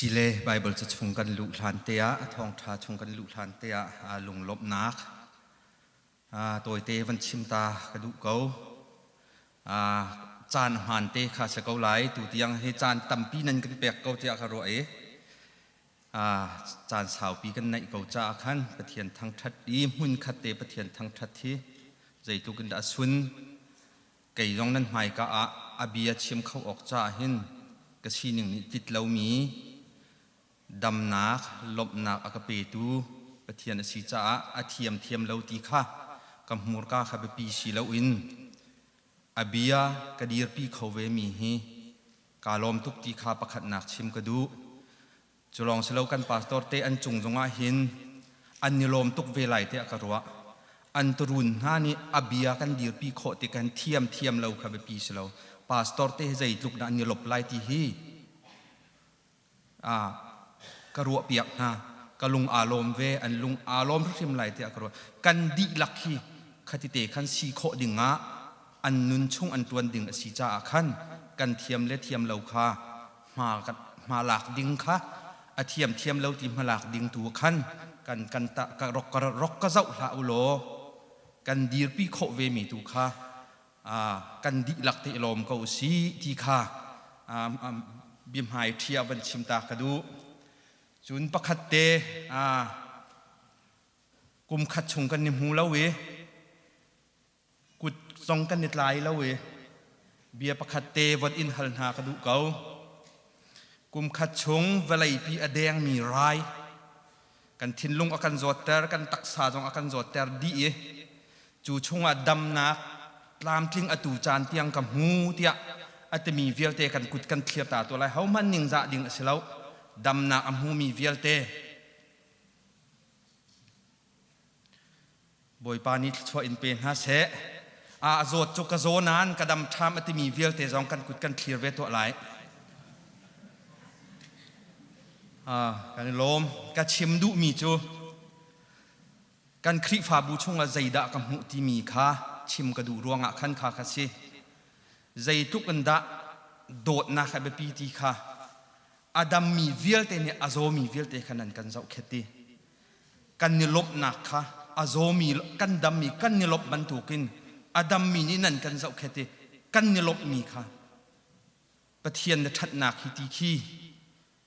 Sile Baibal ca chung kan luh hlan te ah thawngṭha chung kan luh hlan te ah lunglawmhnak tawite van chim ta ka duh ko. Caan hmaan te kha si ko lai. Tu tiang hi caan tampi nan kan pek ko tiah ka ruah i caan saupi kan neih ko caah khan Pathian thangṭhat i hmunkhat te Pathian thangṭhat hi zeitluk in dah a sun. Kei zong nan hmaika ah a bia chim kho awk caah hin ka sining nih tlit lomi damnak, lawmhnak a ka petu Pathian a si caah a thiamthiam lo ti kha ka hmurka kha biapi si loin a bia ka dirpi kho vemi hi kaa lawm tuk ti kha pakhatnak chim ka duh. Cu lawng si lo kan pastor te an cung zongah hin an i lawm tuk ve lai tiah ka ruah. An turuun hna nih a bia kan dirpi khawh tik kan thiam thiam lo kha biapi si lo. Pastor te hi zeitluk dah an i lawp lai ti hi ka ruahpiak hna. Ka lung aa lawm ve, an lung aa lawm hrimhrim lai tiah ka ruah. Kan dihlak hi khatite khan si khawh ding ah an nun chung an ṭuan ding a si caah khan kan thiam le thiam lo kha hma lak ding kha a thiam thiam lo ti hmalak ding tu khan kan kan ta ka rok ka rok ka zoh hlah u law kan dirpi khawh ve mi tu kha kan dihlak te lawm ko si ti kha biahmai ṭhia van chim ta ka duh. Cun pakhat te kum khat chung kan ni hmu lo i Kut zong kan i tlai lo i bia pakhat te von in hal hna ka duh ko. Kum khat chung vawleipi a dengmi rai kan thinlung a kan zawtter, kan taksa zong a kan zawtter dih i cu chungah damnak tlamtling atu caan tiang ka hmu tiah a timi vialte kan kut kan thlir ta tuah lai. Hohmanh ningzah ding a si lo. Damnak a hmumi vialte Bawipa nih thluachuah in pe hna seh. A zawt cu ka zaw nain ka dam ṭham a timi vialte zong kan kut kan thlir ve tuah lai. Kan i lawm. Ka chim duhmi cu kan Khrihfabu chungah zeidah ka hmuh timi kha chim ka duh ruangah khan kha ka si. Zeitluk in dah dawtnak a biapi ti kha a dammi vialte nih a zawmi vialte kha nan kan zohkhet i kan i lawmhnak kha a zawmi kan dammi kan i lawmh bantukin a dammi nih nan kan zohkhet i kan i lawmhmi kha Pathian na ṭhatnak hi ti khi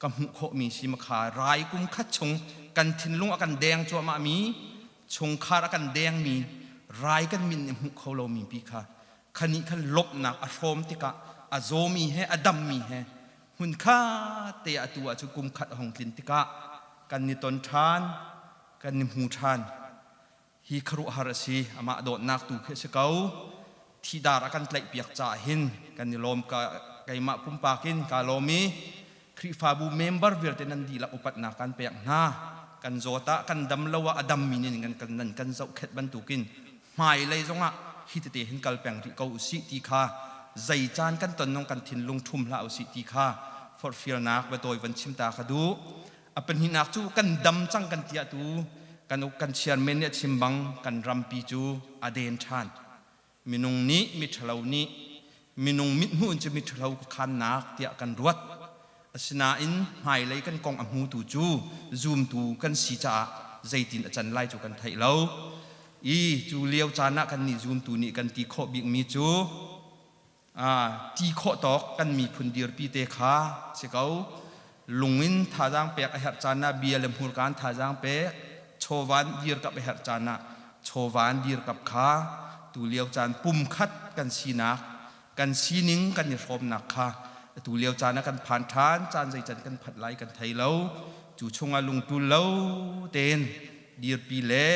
ka hmuh khawhmi si makha rai kum khat chung kan thinlung a kan deng cuahmahmi chungkhar a kan dengmi rai kan min nih hmuh kho lomi pi kha khani khan lawmhnak a hrawm tikah a zawmi he a dammi he hmunkhat te atu ah cu kum khat a hung tlin tikah kan i ton ṭhan, kan i hmu ṭhan. Hi khuaruahhar a si, amah dawtnak tu khi a si ko. Thidar a kan tlaihpiak caah hin kan i lawm. Keimah pumpak in kaa lawm i Khrihfabu member vialte nan dihlak upatnak kan pek hna. Kan zawt ah, kan dam lo ah a dammi nih nan kan zohkhenh bantukin hmailei zongah hi tete hin kal peng rih ko usih ti kha zei caan kan ton nong kan thinlung ṭhum hlah usih ti kha forhfialnak biatawi van chim ta ka duh. A pahnihnak cu kan dam cang kan ti ah tu kan kan chairman nih a chim bang kan rampi cu a den ṭhan. Minung nih miṭhalo nih minung mithmuh in cu miṭhalo khuakhannak tiah kan ruat. Asinain hmailei kan kong a hmutu cu zumtu kan si caah zeitin a can lai cu kan theih lo. I cu lio caan ah kannih zumtu nih kan ti khawh bikmi cu ti khawh tawk kan miphun dirpi te kha si ko. Lung in thazaang pek a herh caan ah bia le hmurka in thazaang pek, chawva in dirkap a herh caan ah chawva in dirkap kha tu lio caan pumkhat kan sinak, kan sining kan i hrawmnak kha atu lio caan ah kan phan ṭhan, caan zei can kan phanh lai kan thei lo. Cu chungah lungtul lo tein dirpi le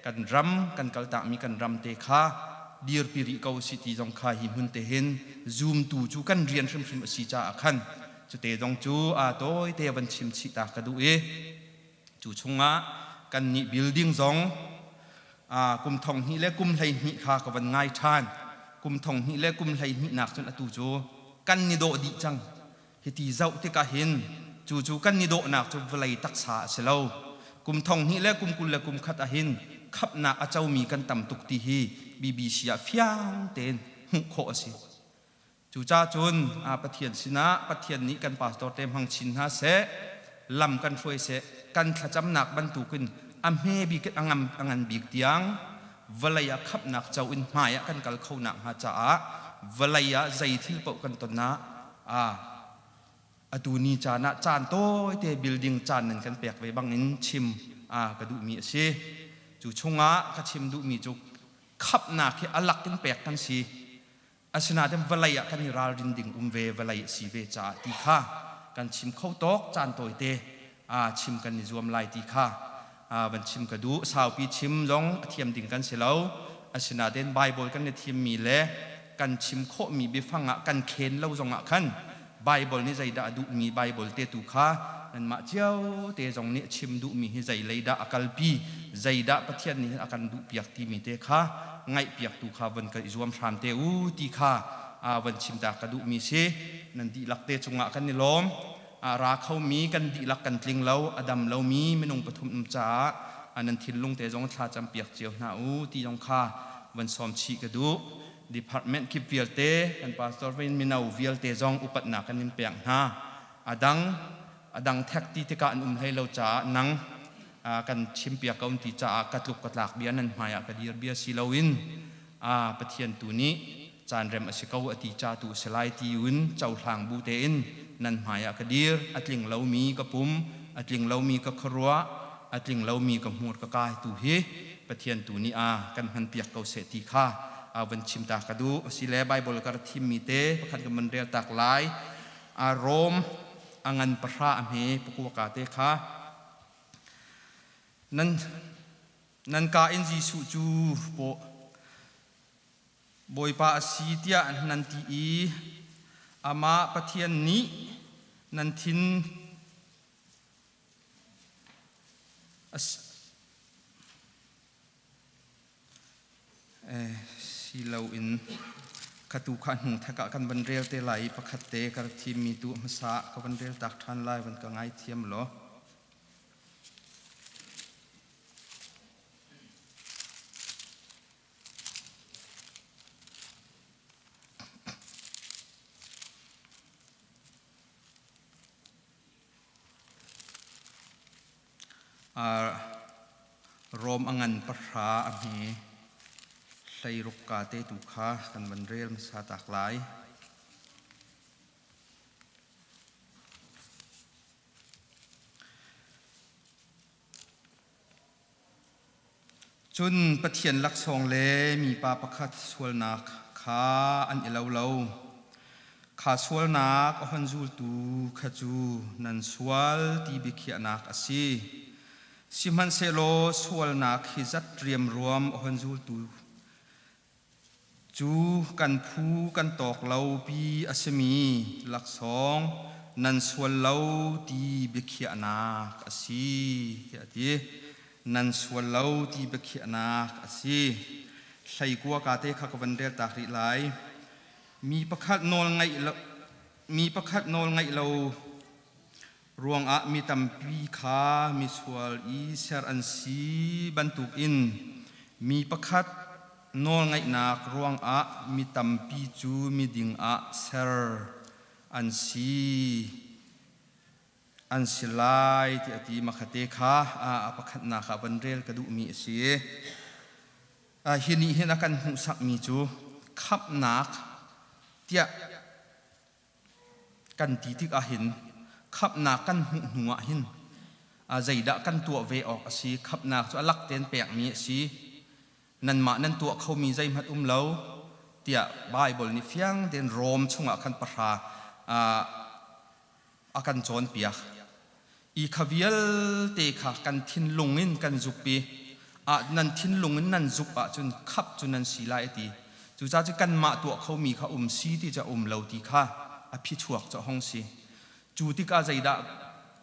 kan ram kan kaltakmi kan ram te kha dirpi rih ko si ti zong kha hi hmun te hin zumtu cu kan rian hrimhrim a si caah khan cute zong cu aa tawi te van chim chih ta ka duh i cu chungah kan nih building zong kum thong hnih le kum 12 kha ka van ngai ṭhan. Kum thong hnih le kum 12 nak cun atu cu kan ni dawh dih cang. Hiti zoh tikah hin cu cu kan i dawhnak cu vawlei taksa a si lo. Kum thong hnih le kum 21 ahhin khamhnak a comi kan tam tuk ti hi BBC ah fiang tein hmuh khawh a si. Cucaah cun Pathian sinah Pathian nih kan pastor te hmang chin hna seh. lam kan hruai seh. Kan thlacamnak bantukin a hme bik in a ngan bik tiang vawlei ah khamhnak co in hmai ah kan kal kho nakhnga caah vawlei ah zei thil paoh kan ton ah atu ni caan ah caan tawite building caan nan kan pek ve bangin chim ka duhmi a si. Cu chungah ka chim duhmi cu khamhnak hi a lak in pek kan si. Asinain vawlei ah kan i ralrin ding um ve, vawlei a si ve caah ti kha kan chim kho tawk caan tawite chim kan i zuam lai ti kha van chim ka duh. Saupi chim zong a thiam ding kan si lo. Asinain Baibal kan i thimmi le kan chim khawhmi biafang ah kan khen lo zongah khan Baibal nih zeidah a duhmi Baibal te tu kha nanmah cio te zong nih chim duhmi hi zei lei dah a kalpi, zeidah Pathian nih hin a kan duhpiak timi te kha ngaihpiaktu kha von ka i zuam hram te u ti kha van chim ta ka duhmi si. Nan dihlak te cungah kan i lawm. A ra khomi kan dihlak kan tling lo, a dam lomi minung pathum um caah nan thinlung te zong thla campiak cio hna u ti zong kha van sawm chih ka duh. Department kip vialte kan pastor vein mino vialte zong upatnak kan in pek hna. A dang a dang thek ti tikah an um hlei lo caah nang kan chimpiak ko ti caah ka tluk ka tlak bia nan hmai ah ka dir bia si loin Pathian tu nih caan rem a si ko a ti ca tu a si lai ti in cohlang bu tein nan hmai ah ka dir. A tling lomi ka pum, a tling lomi ka khuaruah, a tling lomi ka hmur ka kai tu hi Pathian tu nih a kan hmanpiak ko seh ti kha van chim ta ka duh. Asile Bible ka ra thimmi te pakhat ka man rel tak lai. A Rom a ngan pahra a hme pakuaka te kha nan nan ka in Jesuh cu Bawipa a si tiah nan ti i amah Pathian nih nan thin si loin khatu kha hnung thek ah kan van rel te lai i pakhat te ka rak thimmi tu hmasa ah ka van rel tak ṭhan lai, van ka ngaithiam law. Rom a ngan pahra a hme. Hleiruk ka te tu kha kan van rel hmasa tak lai. Cun Pathian laksawng le mipa pakhat sualnak kha an i lo lo. Kha sualnak a hon zultu kha cu nan sual ti biakhiahnak a si. Sihmanhsehlaw sualnak hi zat riamruam a hon zultu Cu kan phu kan tawk lo pi a simi laksawng nan sual lo ti biakhiahnak a si tiah a ti. Nan sual lo ti biakhiahnak a si. Hleikua ka te kha ka van rel tak rih lai. Mi pakhat nawl ngaih lo, mi pakhat nawl ngaih lo ruangah mi tampi kha misual i ser an si bantukin mi pakhat nawlngaihnak ruangah mi tampi cu miding ah ser an si an si lai ti a ti. Makhate kha a pakhatnak ah van rel ka duhmi a si. Hi nih hin a kan hmuhsakmi cu khamhnak tiah Kan ti tik ahhin khamhnak kan hmuh hnu ahhin zeidah kan tuah ve awk a si? Khamhnak cu a lak tein pekmi a si. Nanmah nan tuah khomi zeihmanh um lo tiah Baibal nih fiang tein Rom chungah khan pahra a kan cawnpiak. I kha vialte kha kan thinlung in kan zup i ah nan thinlung in nan zup ahcun khap cu nan si lai a ti. Cucaah cu kanmah tuah khomi kha um si ti cu a um lo ti kha a phichuak cu a hung si. Cu tikah zeidah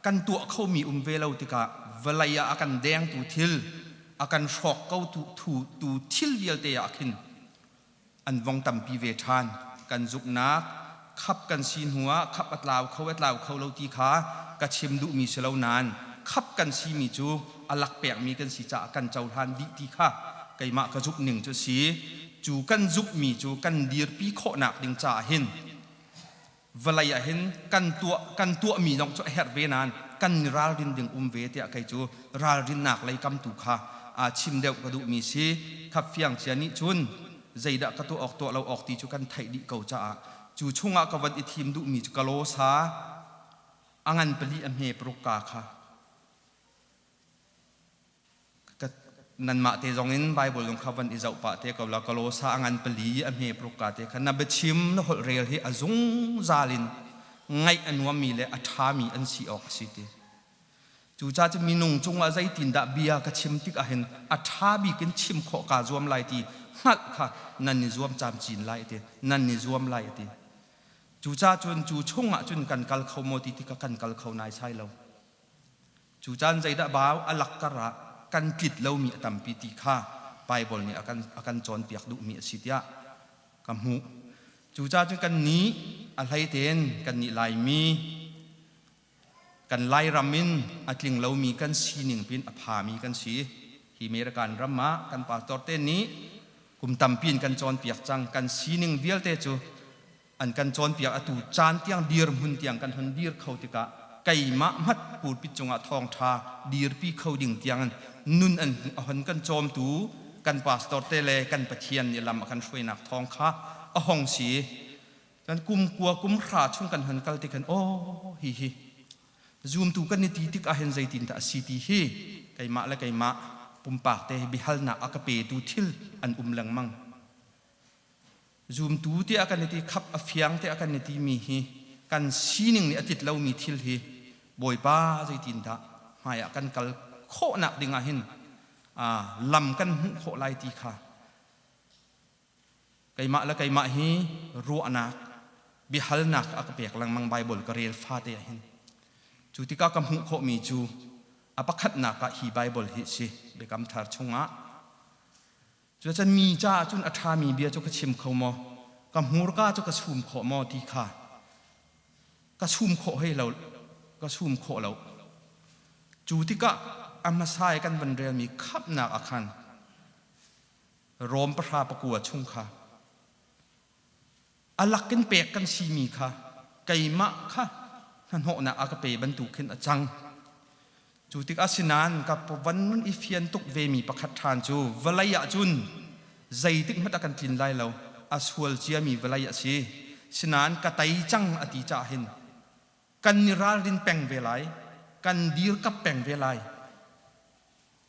kan tuah khomi um ve lo tikah vawlei ah a kan dengtu thil, a kan hrawk ko tu, tu thil vialte ah khin an vong tampi ve ṭhan. Kan zumhnak khap kan si hnuah khap a tlau kho a tlau kho lo ti kha ka chim duhmi si lo nain khap kan simi cu a lak pekmi kan si caah kan cohlan dih ti kha keimah ka zumh ning cu a si. Cu kan zumhmi cu kan dirpi khawhnak ding caah hin vawlei ah hin kan tuah kan tuahmi zong cu a herh ve nain kan. kan i ralrin ding um ve tiah kei cu ralrinnak lei kam tu kha chim deuh ka duhmi si. Khap fiang cia nih cun zeidah ka tuah awk tuah lo awk ti cu kan theih dih ko caah cu chungah ka van i thim duhmi cu Kalosa a ngan pali a hme paruk ka kha nanmah te zong in Bible zong kha van i zoh pah te ko la. Kalosa a ngan pali a hme paruk ka te kha na biachim na holh rel hi a zungzal in ngaih a nuammi le a ṭhami an si awk a si ti. Cucaah cu minung cungah zeitindah bia ka chim tik ahhin a ṭha bik in chim khawh kaa zuam lai ti hngalh kha nan i zuam camcin lai ti, nan i zuam lai ti. Cucaah cun cu chungah cun kan kal kho maw ti tikah kan kal kho naisai lo. Cu caan zeidah bau a lakkar ah kan tlit lomi a tampi ti kha Baibal nih a kan cawnpiak duhmi a si tiah ka hmuh. Cucaah cun kannih a hlei tein kannih Laimi kan Lairam in a tling lomi kan sining pin a phami kan si. Hi American ram ah kan pastor te nih kum tampi in kan cawnpiak cang. Kan sining vialte cu an kan cawnpiak. Atu caan tiang dirhmun tiang kan hun dir kho tikah keimah hmat pulpit cungah thawngṭha dirpi kho ding tiang nun an a hon kan cawmtu kan pastor te le kan Pathian nih lam a kan hruainak thawng kha a hong si. Kan kum kua kum hra chung kan hon kal tik hin, aw, hi hi zumtu kan i ti tik ahhin zeitin dah a si ti hi keimah le keimah pumpak te biahalnak a ka petu thil an um lengmang. Zumtu tiah kan i ti, khap a fiang tiah kan i timi hi kan sining nih a tlit lomi thil hi Bawipa zeitindah hmaiah kan kal khawhnak ding ah hin lam kan hmuh khawh lai ti kha keimah le keimah hi ruahnak biahalnak a ka pek lengmang Bible ka rel fate ah hin. Cu tikah ka hmuh khawhmi cu a pakhatnak ah hi Bible hi si, Biakam Thar chungah. Cuacun mi caah cun a ṭhami bia cu ka chim kho maw? Ka hmurka cu ka sum khawh maw ti kha ka sum khawh hei lo, ka sum khawh lo. Cu tikah a hmasa i kan van relmi khamhnak ah khan Rom 10:9 chung kha a lakin pek kan simi kha keimah kha hnahnawhnak a ka pe bantuk khin a cang. Cu tik asinain ka van i fian tuk vemi pakhat ṭhan cu vawlei ah cun zeitik hmanh a kan tlin lai lo, a sual ciami vawlei a si. Sinain ka tei cang a ti caah hin kan i ralrin peng ve lai, kan dirkap peng ve lai.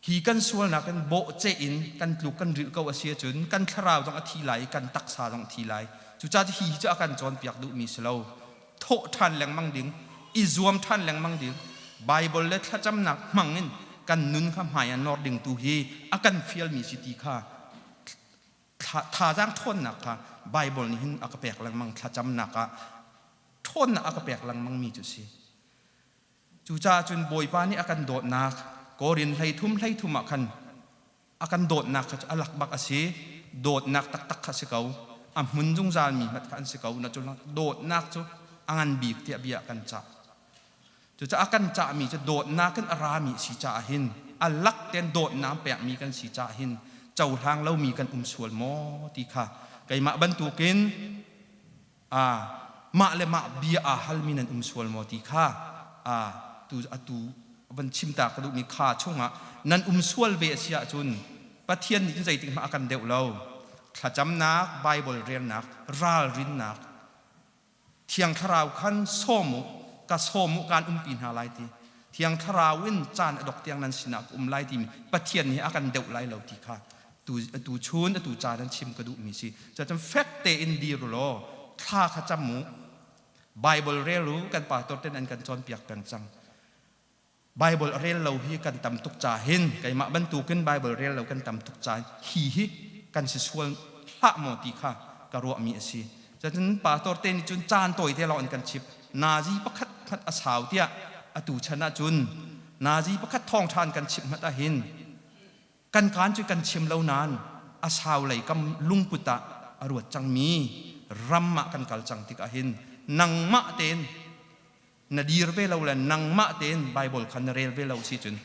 Hi kan sualnak in bawhceh in kan tluk kan rilh ko a si ahcun kan thlarau zong a thi lai i kan taksa zong a thi lai. Cucaah hi cu a kan cawnpiak duhmi si lo. Thawh ṭhan lengmang ding, i zuam ṭhan lengmang ding, Baibal le thlacamnak hmang in kan nun kha hmai ah nor ding tu hi a kan fialmi si ti kha thazaang ṭhawnnak kha Baibal nih hin a ka pek lengmang, thlacamnak ah ṭhawnnak a ka pek lengmangmi cu a si. Cucaah cun Bawipa nih a kan dawtnak Korin 13 33 ah khan a kan dawtnak kha cu a lak bak a si. Dawtnak taktak kha si ko. A hmun zungzalmi hmat kha an si ko. Na cu dawtnak cu a ngan bik tiah bia a kan cah. Cucaah a kan cahmi cu dawtnak in a rami a si caah hin a lak tein dawtnak pekmi kan si caah hin cohlang lomi kan um sual maw ti kha keimah bantukin mah le mah bia aa halmi nan um sual maw ti kha tu atu van chim ta ka duhmi kha chungah nan um sual ve a si ahcun Pathian nih cun zeitik hmah a kan deuh lo. Thlacamnak, Bible relnak, ralrinnak, Thiang Thlarau khan sawm u, ka sawm u, kaan umpi hna lai ti. Thiang Thlarau in caan a dok tiang nan sinah ka um lai timi Pathian nih a kan deuh lai lo ti kha tu atu chun atu caan an chim ka duhmi si. Cuacun fek tein dir u law thla kha cam u. Bible rel u, kan pastor ten an kan cawnpiak peng cang. Bible a rel lo hi kan tam tuk ca hin keimah bantukin Bible rel lo kan tam tuk ca hi hi kan si sual hlah maw ti kha ka ruahmi a si. Cun pastor te nih cun caan tawi te lawng in kan chip. Nazi pakhat hmanh a sau tiah atu chan ah cun nazi pakhat thawngṭha an kan chimh hmanh ahhin kan kaan cu kan chim lo nain a sau lei kam lungput ah a ruat cangmi ram ah kan kal cang tik ahhin nangmah tein na dir ve lo le nangmah tein Bible kha na rel ve lo si cun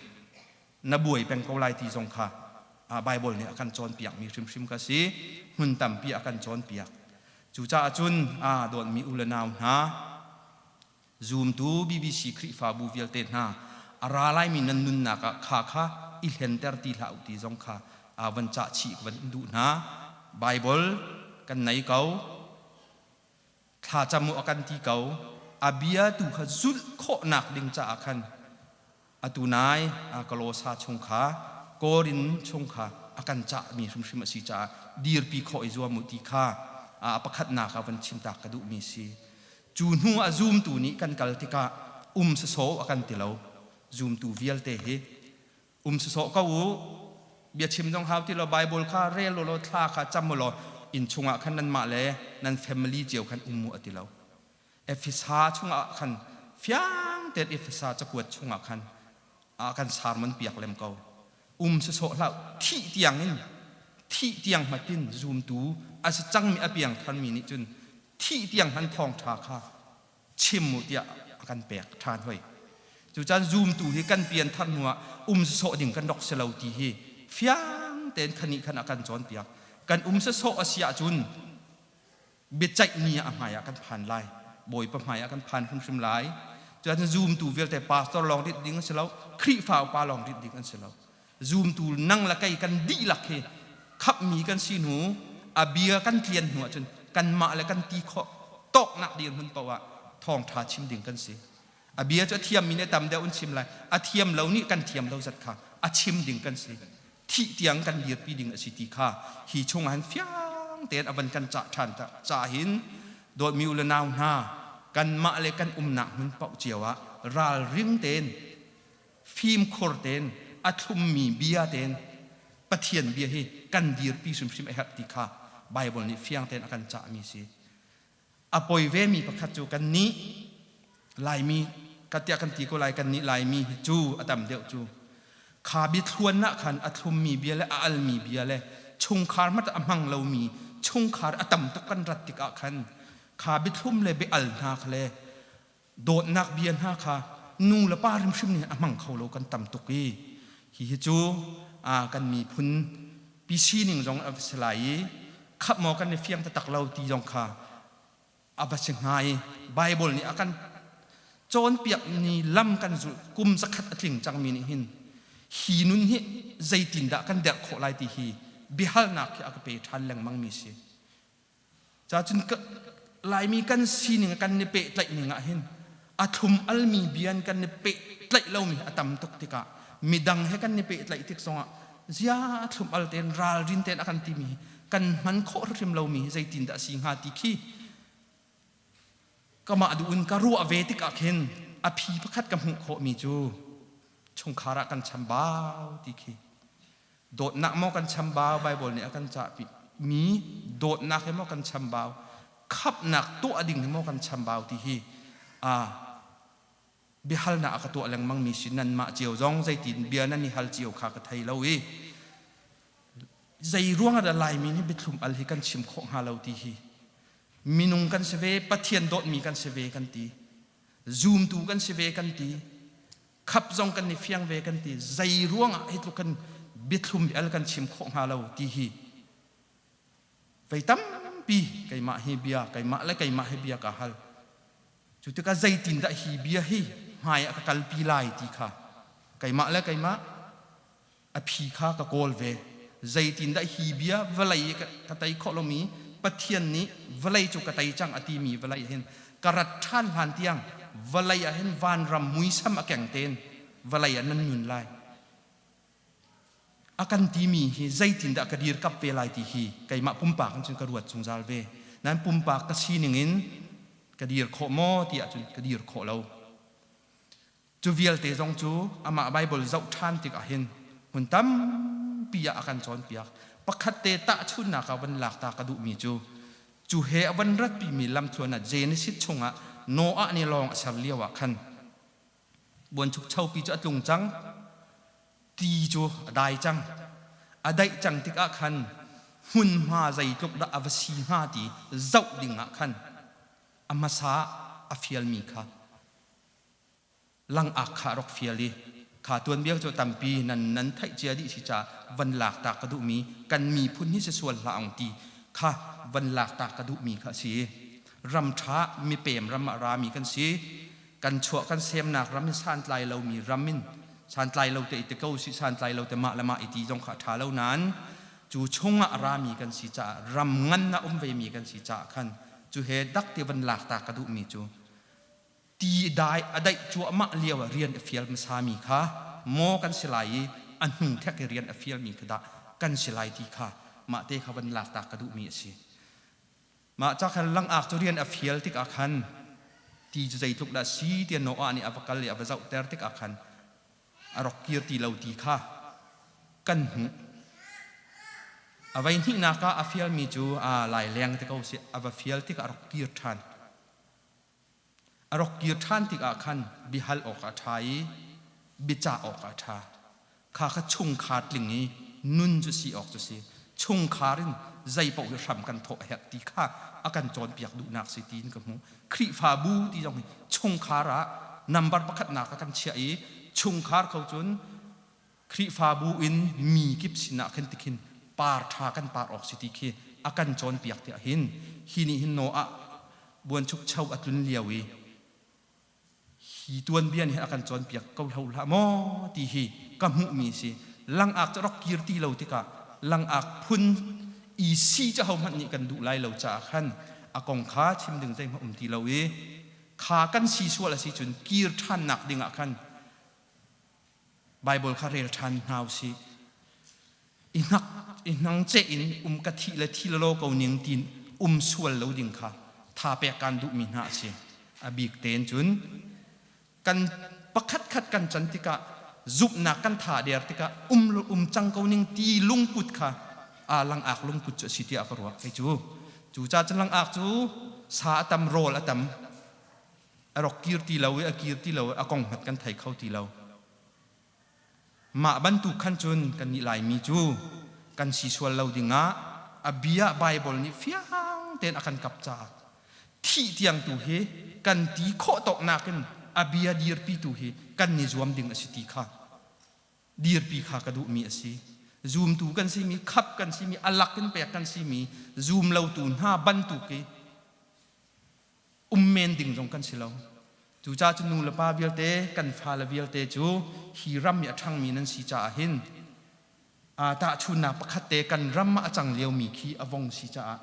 na buai peng ko lai ti zong kha Bible nih a kan cawnpiakmi hrimhrim ka si. Hmun tampi a kan cawnpiak. Cucaah cun aa dawtmi u le nau hna, Zumtu BBC Khrihfabu vialte hna, a ra laimi nan nunnak ah kha kha i hlenter ti hlah u ti zong kha van cah chih ka van in duh hna. Baibal kan nei ko. Thlacam u a kan ti ko. A bia tu kha zulh khawhnak ding caah khan atu nai Kolosa chung kha Korin chung kha a kan cahmi hrimhrim a si caah dirpi khawh i zuam u ti kha a pakhatnak ah van chimtak ka duhmi si. Cu hnu ah zumtu nih kan kal tikah um sawsawh a kan ti lo. Zumtu vialte hi um sawsawh ko u, biachim zong hau ti lo, Bible kha rel u law thla kha cam u law inn chungah khan nanmah le nan family cio khan um u a ti lo. Efesa chungah khan fiang tein Efesa cakuat chungah khan a kan sermon piak lem ko. Um sawsawh hlah, thih tiang in thih tiang hmatin zumtu a si cangmi a piang thanmi nih cun thih tiang hman thawngṭha kha chim u tiah a kan pek ṭhan hoi. Cucan zumtu hi kan pian thar hnuah um sawsawh ding kan rak si lo ti hi fiang tein khani khan a kan cawnpiak. Kan um sawsawh a si ahcun biaceih ni ah a hmai ah kan phan lai. Bawipa hmai ah kan phan hrimhrim lai. Cucan zumtu vialte pastor lawng rit ding an si lo, Khrihfa upa lawng rit ding an si lo. Zumtu nang le kei kan dihlak hi khapmi kan si hnu, a bia kan tlian hnu ahcun kanmah le kan ti khawh tawknak dirhmun paoh ah thawngṭha chim ding kan si. A bia cu a thiammi nih tam deuh an chim lai. A thiam lo nih kan thiam lo zat kha a chim ding kan si. Thih tiang kan dirpi ding a si ti kha hi chungah hin fiang tein a van kan cah ṭhan ca hin dawtmi u le nau hna, kanmah le kan umnak hmun paoh cio ah ralring tein fimkhur tein a thlummi bia tein Pathian bia hi kan dirpi hrimhrim a herh ti kha Baibal nih fiang tein a kan cahmi si. A poi vemi pakhat cu kannih Laimi ka tiah kan ti ko lai, kannih Laimi hi cu a tam deuh cu kha biathluan ah khan a thlummi bia le a almi bia le chungkhar hmanh a hmang lomi chungkhar a tam tuk kan rat tikah khan kha biathlum le bia-al hna kha le dawtnak bia hna kha nu le pa hrimhrim nih a hmang kho lo kan tam tuk i hihi cu kan miphun pi sining zong a va si lai i khap maw kan i fiang taktak lo ti zong kha a va si hnga i Bible nih a kan cawnpiak ni lam kan zulh kum zakhat a tling cangmi nih hin hi nun hi zeitindah kan derh khawh lai ti hi biahalnak khi a ka pe ṭhan lengmang mi si. Cacun Laimi kan sining kan i pehtlaih ning ah hin a thlum almi bia in kan i pehtlaih lomi a tam tuk tikah midang he kan i pehtlaih tik zongah zia a thlum al tein ralrin tein a kan timi hi kan hman khawh hrimhrim lomi hi zeitindah a si hnga ti khi kamah duh in ka ruah ve tikah khin a phi pakhat ka hmuh khawhmi cu chungkhar ah kan chambau ti khi. Dawtnak maw kan chambau? Baibal nih a kan cahpi mi dawtnak hi maw kan chambau? Khamhnak tuah ding hi maw kan chambau ti hi a biahalnak a ka tuah lengmang mi si. Nanmah cio zong zeitin bia nan i hal cio kha ka thei lo i zei ruang ah dah Laimi nih biathlum al hi kan chim khawh hnga lo ti hi. Minung kan si ve, Pathian dawtmi kan si ve kan ti, zumtu kan si ve kan ti, khap zong kan i fiang ve kan ti, zei ruangah hi tluk kan biathlum al kan chim khawh hnga lo ti hi vei tampi keimah hi bia keimah le keimah hi bia ka hal. Cu tikah zeitindah hi bia hi hmai ah ka kalpi lai ti kha keimah le keimah a phi kha ka kawl ve. Zeitindah hi bia vawlei i ka tei khawh lomi Pathian nih vawlei cu ka tei cang a timi vawlei hin ka rat ṭhan hlan tiang vawlei ah hin vanram muisam a keng tein vawlei ah nan nun lai a kan timi hi zeitindah ka dirkap ve lai ti hi keimah pumpak in cun ka ruat zungzal ve. Nain pumpak ka sining in ka dir khawh maw ti ahcun ka dir khawh lo. Cu vialte zong cu amah Baibal zoh ṭhan tikah hin hmun tampi ah a kan cawnpiak. Pakhat te tahchunhnak ah van lak ta ka duhmi cu, cu he a van ratpimi lamthluan ah Genesis chungah Noah nih lawng a ser lio ah khan buanchukchopi cu a tlung cang, ti cu a dai cang. A daih cang tikah khan hmunhma zeitluk dah a va si hnga ti zoh ding ah khan a hmasa a fialmi kha langak kha a rak fial i kha tuanbia cu tampi nan nan theih cia dih si caah van lak ta ka duhmi kan miphun hi si sual hlah ong ti kha van lak ta ka duhmi kha a si. Ram ṭha mipem ram ah rami kan si. Kan chuah kan semnak ram in santlai lomi ram in santlai lo te i ti ko si, santlai lo te mah le mah i ti zong kha a ṭha lo nain cu chungah a rami kan si caah, ram ngan ah um vemi kan si caah khan cu he dak ti van lak ta ka duhmi cu ti dai a daih cuahmah lio ah rian a fial hmasami kha maw kan si lai i a hnu thek i rian a fialmi kha dah kan si lai ti kha mah te kha van lak ta ka duhmi a si. Mah ca khan langak cu rian a fial tikah khan ti cu zeitluk dah si tiah Noah nih a va kal i a va zohter tikah khan a rak kir ti lo ti kha kan hmuh. A voi hnihnak ah a fialmi cu a lai leng te ko si, a va fial tikah a rak kir ṭhan. A rak kir ṭhan tikah khan biahal awk a ṭha i biacah awk a ṭha. Kha kha chungkhar tling i nun cu si awk cu si. Chungkhar in zeipaoh hi hram kan thawh a herh ti kha a kan cawnpiak duhnak si tiin ka hmuh. Khrihfabu ti zong hi chungkhar ah nambar pakhatnak ah kan chiah i chungkhar kho cun Khrihfabu in mi kip sinah khin tikhin par ṭha kan par awk si ti khi a kan cawnpiak tiah hin hi nih hin Noah buanchukcho a tlun lio i hi tuanbia nih a kan cawnpiak ko hlo hlah maw ti hi ka hmuhmi si. Langak cu rak kir ti lo tikah langak phun i si cu hohmanh nih kan duh lai lo caah khan a kong kha chim ding zeihmanh um ti lo i kha kan si sual a si cun kir ṭhannak dingah khan Baibal kha rel ṭhan hna u sih. I hnak i hnangceh in um ka thih le thi law ko ning tiin um sual lo ding kha tha pek kaan duhmi hna a si. A bik tein cun kan pakhat khat kan can tikah, zumhnak kan tha der tikah um um cang ko ning ti lungput kha a langak lungput cu a si tiah ka ruah kei cu. Cu ca cun langak cu sa a tam, rawl a tam, a rak kir ti lo i a kir ti lo i a kong hmat kan thei kho ti lo. Mah bantuk khan cun kannih Laimi cu kan si sual lo dingah a bia Baibal nih fiang tein a kan kap caah thih tiang tu hi kan ti khawh tawk nakin a bia dirpi tu hi kan i zuam ding a si ti kha dirpi kha ka duhmi a si. Zumtu kan simi, khap kan simi, a lak in pek kan simi, zum lotu hna bantuk i um men ding zong kan si lo. Cucaah cu nu le pa vialte, kan fale vialte cu hi ram i a ṭhangmi nan si caah hin tahchunnak pakhat te kan ram ah a cang liomi khi a vong si caah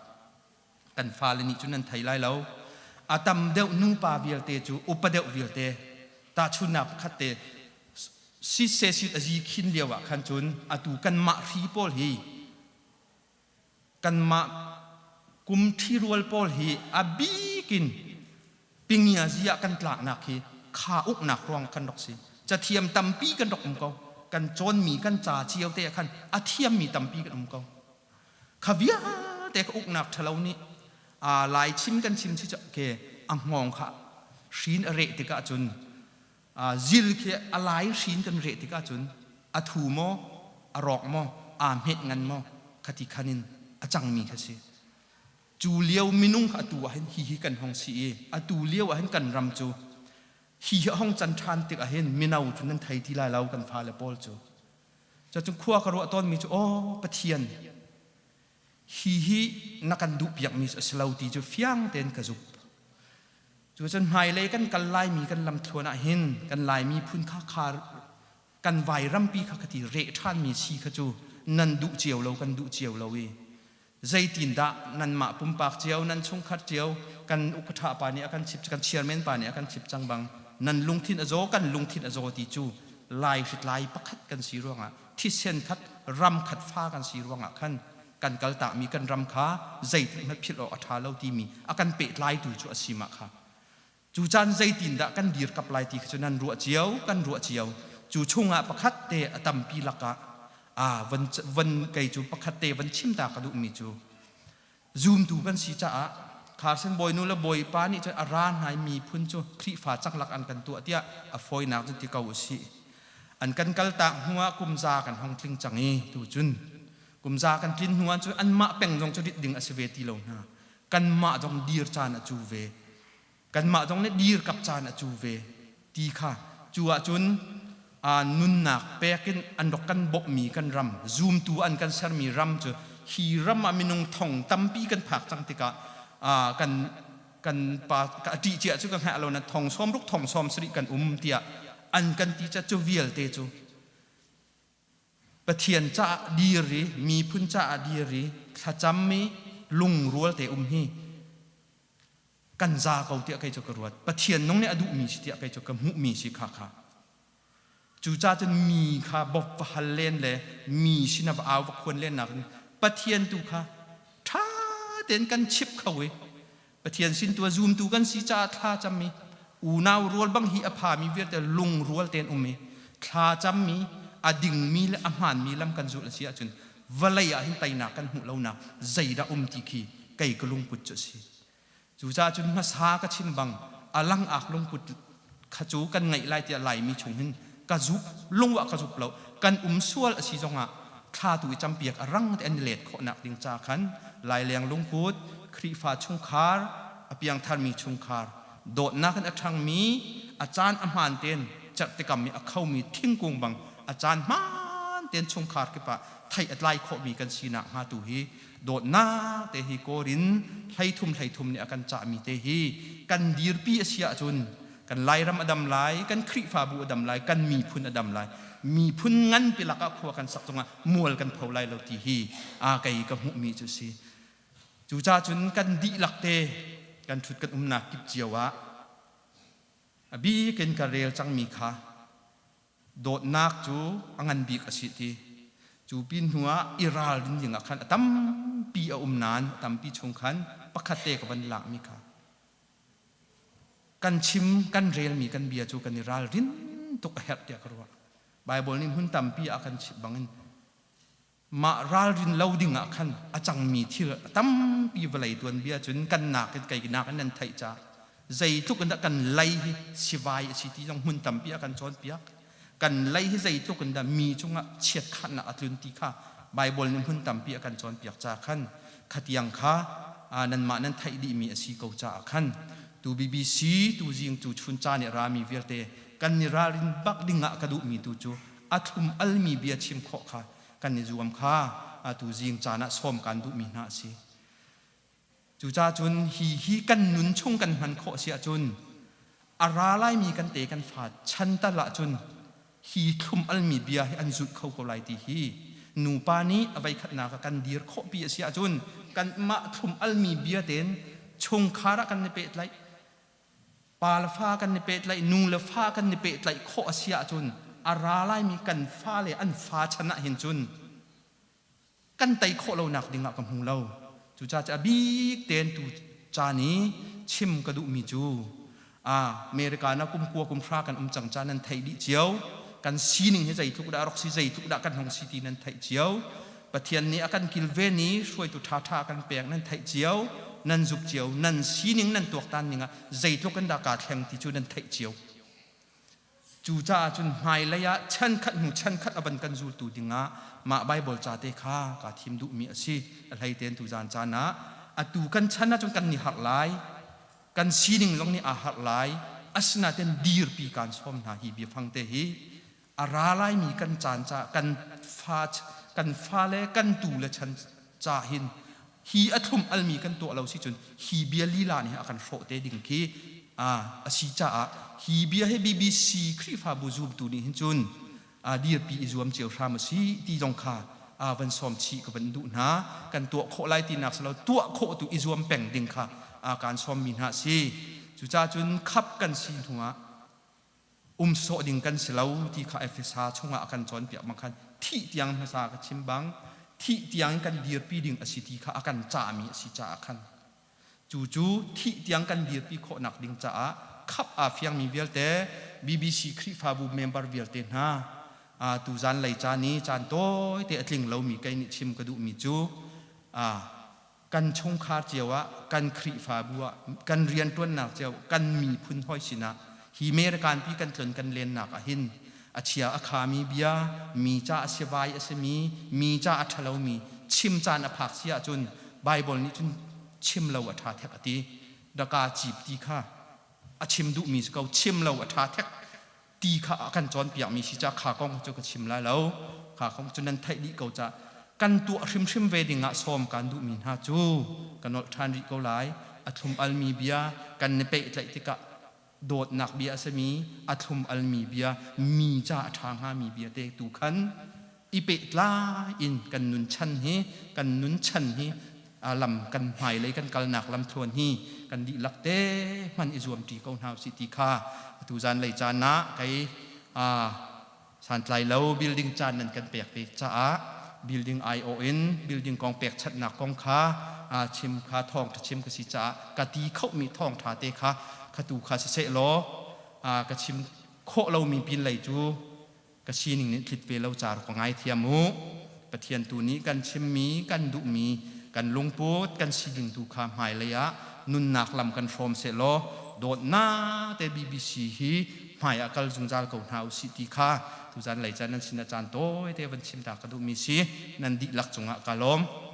kan fale nih cun nan thei lai lo. A tam deuh nupa vialte cu, upa deuh vialte, tahchunnak pakhat te siseh sit a zi khin lio ah khan cun atu kanmah hri pawl hi, kanmah kum ṭhirual pawl hi a bik in pingiazi ah kan tlaknak hi kha uknak ruang kan rak si. Cathiam tampi kan rak um ko. Kan cawnmi kan ca cio te ah khan a thiammi tampi kan um ko. Kha vialte ka uknak ṭhalo nih a lai chim kan chim si ke a hngawng kha hrin a reh tikah cun, zil khi a lai hrin kan reh tikah cun a thu maw, a rawk maw, aa hmet ngan maw, khati khan in a cangmi kha si. Cu lio minung kha atu ah hin hi hi kan hong si i atu lio ah hin kan ram cu hi hi a hong can ṭhan tik ah hin mino cu nan thei ti lai lo, kan fale pawl cu. Cucun khua ka ruah tawnmi cu, aw Pathian, hi hi na kan duhpiakmi a si lo ti cu fiang tein ka zumh. Cucun hmailei kan kal laimi kan lamthluan ah hin kan Laimi phun kha kha kan vairampi kha ka ti reh ṭhanmi si kha cu nan duh cio lo, kan duh cio lo i zeitindah nanmah pumpak cio, nan chungkhat cio, kan ukṭha pa nih a kan chip, kan chairman pa nih a kan chip cang bang nan lungthin a zaw, kan lungthin a zaw ti cu Lai hritlai pakhat kan si ruangah, thisen khat, ram khat fa kan si ruangah khan kan kaltakmi kan ram kha zeitik hmanh philh awk a ṭha lo timi a kan pehtlaitu cu a si mah kha. Cu caan zeitindah kan dirkap lai ti kha cu nan ruah cio, kan ruah cio. Cu chungah pakhat te, a tampi lakah a van van kei cu pakhat te van chim ta ka duhmi cu, zumtu kan si caah Carson bawinu le bawipa nih cun a ra hna i miphun cu Khrihfa caklak an kan tuah tiah a fawinak cu ti ko u sih. An kan kaltak hnuah kum za kan hong tling cang i tu cun kum za kan tlin hnu ah cun anmah peng zong cu rit ding a si ve ti lo hna. Kanmah zong dir caan a cu ve. Kanmah zong nih dirkap caan a cu ve ti kha, cu ahcun nunnak pek in an rak kan bawmhmi kan ram, zumtu an kan sermi ram cu hi ram ah minung thong tampi kan phak cang tikah kan Kan pa ka ṭih cia cu ka hngalh lo na thong sawm ruk thong sawm sarih kan um tiah an kan ti ca cu vialte cu Pathian caah dir i miphun caah dir i thlacam i lungrual te um hi kan za ko tiah kei cu ka ruat. Pathian nung nih a duhmi si tiah kei cu ka hmuhmi si kha kha. Cucaah cun mi kha bawp va hal len le mi sin ah va au va khuan len nakin Pathian tu kha ṭha tein kan chimh kho i Pathian sin tu a zumtu kan si caah thla cammi unau rual bang hi a phami vialte lungrual tein um i thla cammi a dingmi le a hmaanmi lam kan zulh a si ahcun vawlei ah hin teinak kan hmuh lonak zeidah um ti khi kei ka lungput cu a si. Cucaah cun hmasa ka chim bang a langak lungput kha cu kan ngeih lai tiah Laimi chung hin ka zup lungah ka zup lo. Kan um sual a si zongah thla tu i campiak a rang te an i let khawhnak ding ca khan Laileng lungput, Khrihfa chungkhar, a piangtharmi chungkhar, dawtnak in a ṭhangmi, a caan a hmaan tein cerhtikam i a khomi thingkung bang a caan hmaan tein chungkhar kip ah thei a tlai khawhmi kan sinak hnga tu hi dawtnak te hi Korin 13 13 nih a kan cahmi te hi kan dirpi a si ahcun kan Lairam a dam lai, kan Khrihfabu a dam lai, kan miphun a dam lai. Miphun nganpi lakah khua kan sak cungah mual kan pho lai lo ti hi a kei ka hmuhmi cu si. Cucaah cun kan dihlak te kan ṭhut kan umnak kip cio ah a bik in ka rel cangmi kha Dawtnak cu a ngan bik a si ti. Cu pin hnu ah i ralrin ding ah khan a tampi a um nain a tampi chung khan pakhat te ka van lakmi kha kan chim kan relmi kan bia cu kan i ralrin tuk a herh tiah ka ruah. Baibal nih hmun tampi ah a kan chimh bangin mah ralrin lo ding ah khan a cangmi thil a tampi vawlei tuanbia cun kan nak in kei nak in nan theih ca zeitluk in dah kan lei hi sivai a si ti zong hmun tampi a kan cawnpiak. Kan lei hi zeitluk in dah mi cungah chiatkhatnak a tlun ti kha Baibal nih hmun tampi a kan cawnpiak ca khan khatiang kha nanmah nan theih dihmi a si ko caah khan tu BBC tu zing tu chun ca nih rami vialte kan ni ralrin bak ding ah ka duhmi tu cu a thlum almi bia chim khawh kha kan i zuam kha atu zing caan ah sawm kan duhmi hna a si. Cucaah cun hi hi kan nun chung kan hman khawh si ahcun a ra laimi kan te kan fa chan tal ahcun hi thlum almi bia hi an zulh kho ko lai ti hi nupa nih a voikhatnak ah kan dir khawhpi a si ahcun kanmah thlum almi bia tein chungkhar ah kan i pehtlaih Pa le fa kan i pehtlaih, nu le fa kan i pehtlaih khawh a si ahcun a ra laimi kan fale an fa chan ah hin cun kan tei khawh lonak ding ah ka hmu lo. Cucaah a bik tein tu caan i chim ka duhmi cu America na kum kua kum hra kan um cang ca nan theih dih cio. Kan sining hi zeitluk dah a rak si, zeitluk dah kan hung si ti nan theih cio. Pathian nih a kan kilven i hruaitu ṭhaṭha a kan pek nan theih cio, nan zuk cio, nan sining nan tuaktan ning ah zeitluk in dah kaa thleng ti cu nan theih cio. Cucaah cun hmailei ah chankhat hnu chankhat a van kan zultu dingah mah Baibal ca te kha kaa thim duhmi a si. A hlei tein tuzaan caan ah atu kan chan ahcun kan ni harh lai, kan sining zong nih aa harh lai. Asinain dirpi kaan sawm hna hi biafang te hi a ra laimi kan caan ca kan fa kan fale kan tu le chan ca hin hi a thlum almi kan tuah lo si cun hi bia lila nih a kan hrawh te ding khi a a si caah hi bia hi BBC Khrihfabu zumtu nih hin cun a dirpi i zuam cio hram a si ti zong kha a van sawm chih ka van duh hna. Kan tuah khawh lai tinak si lo, tuah khawh tu i zuam peng ding kha a kan sawm mi hna si. Cucaah cun khap kan si hnuah um sawh ding kan si lo ti kha Efesa chungah a kan cawnpiak bang khan thih tiang hmasa ka chim bang thih tiang kan dirpi ding a si ti kha a kan cahmi a si caah khan cu cu thih tiang kan dirpi khawhnak ding caah khap aa fiangmi vialte BBC Khrihfabu member vialte hna tu zan lei caan i caan tawite a tling lomi kei nih chim ka duhmi cu kan chungkhar cio ah, kan Khrihfabu ah, kan rianṭuannak cio, kan miphun hawi sinah hi American pi kan tlon kan lennak ah hin a chia a khami bia, mi ca a sivai a simi, mi ca a ṭhalomi chim caan a phak si ahcun Bible nih cun chim lo a ṭha thek a ti. Daka cip ti kha a chim duhmi si ko, chim lo a ṭha thek ti kha a kan cawnpiakmi si ca kha kong cu ka chim lai lo. Kha kong cu nan theih dih ko ca kan tuah hrimhrim ve ding ah sawm kan duhmi hna cu ka nolh ṭhan rih ko lai. A thlum almi bia kan ni pehtlaih tikah dawtnak bia a simi, a thlum almi bia, mi ca a ṭha hngami bia te tu khan i pehtlai in kan nun chan hi, kan nun chan hi, lam kan hmailei kan kalnak lamthluan hi kan dihlak te hman i zuam ṭi ko hna usih ti kha atu zanlei caan ah kei santlai lo building caan nan kan pek ve caah building aiawh in building kong pekchanhnak kong kha chim kha, thawngṭha chim ka si caah ka ti khomi thawngṭha te kha khatu kha siseh law, ka chim khawh lomi pin lei cu ka sining nih tlit ve lo ca ka ngaithiam u. Pathian tu nih kan chimmi, kan duhmi, kan lungput, kan sining tu kha hmailei ah nunnak lam kan hrawm seh law, dawtnak te BBC hi hmai ah kal zungzal ko hna usih ti kha tuzan lei caan nan sin ah caan tawi te van chim ta ka duhmi si. Nan dihlak cungah ka lawm.